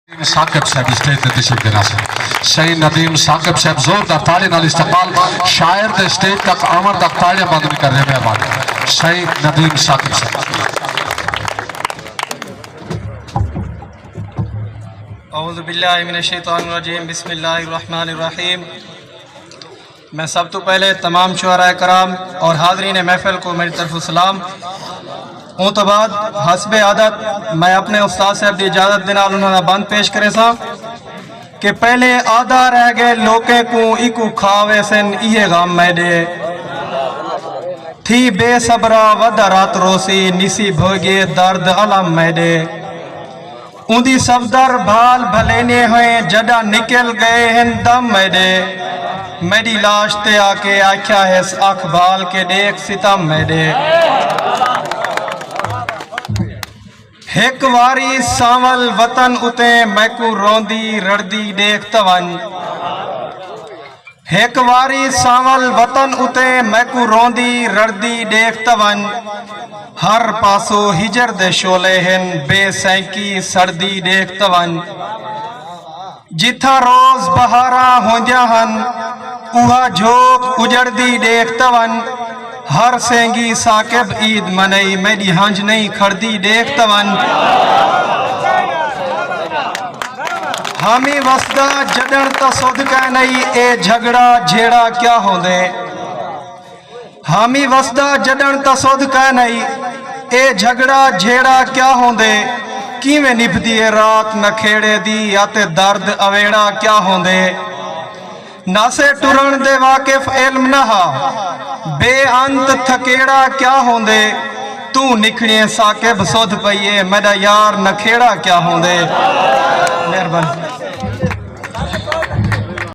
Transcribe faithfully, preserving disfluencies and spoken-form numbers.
ندیم ثاقب صاحب اسٹیج تے تشریف گھن آسن۔ سائیں ندیم ثاقب صاحب، زوردار تاڑیاں نال استقبال۔ شاعر دے اسٹیج تک آوݨ تک تاڑیاں بند نہیں کرݨیاں، مہربانی۔ سائیں ندیم ثاقب صاحب۔ اعوذ باللہ من الشیطان الرجیم، بسم اللہ الرحمن الرحیم۔ میں سب تو پہلے تمام شعراء کرام اور حاضرین محفل کو میری طرف سلام۔ اوں تو بعد حسب عادت میں اپنے استاد صاحب دی اجازت دے نال انہاں دا بند پیش کریساں کہ پہلے آہدا رہ ڳئے لوکیں کوں، ایکوں کھا ویسن ایہے غم میݙے۔ تھی بے صبرا ودھ رات روسی، نسی بھوڳے درد الم میݙے۔ اوندی صفدر بھال بھلینے ہوئیں، جݙاں نکل ڳئے ہن دم میݙے۔ میݙی لاش تے آ کے آکھیا ہس، اکھ بھال کے ݙیکھ ستم میݙے۔ ہک واری سانول وطن اتے میکوں روندی رڑدی ݙیکھ تاں ونڄ۔ ہک واری سانول وطن اتے میکوں روندی رڑدی ݙیکھ تاں ونڄ۔ ہر پاسوں ہجر دے شعلے ہن، بے سینکی سڑدی ݙیکھ تاں ونڄ۔ جتھاں روز بہاراں ہوندیاں ہن، اوہا جھوک اجڑدی ݙیکھ تاں ونڄ۔ ہر سینگی ثاقب عید منائی، میݙی ہنج نئیں کھڑدی ݙیکھ تاں ونڄ۔ حامی وسدا جݙݨ تاں سدھ کائنائی، اے جھڳڑا جھیڑا کیا ہوندے۔ حامی وسدا جݙݨ تاں سدھ کائنائی، اے جھڳڑا جھیڑا کیا ہوندے۔ کیویں نبھدی اے رات نکھیڑے دی، اتے درد اویڑا کیا ہوندے۔ ناسے ٹرݨ دے واقف علم نہ ہا، بے انت تھکیڑا کیا ہوندے۔ توں نکھڑیں ثاقب سدھ پئیے، میݙا یار نکھیڑا کیا ہوندے۔ مہربانی۔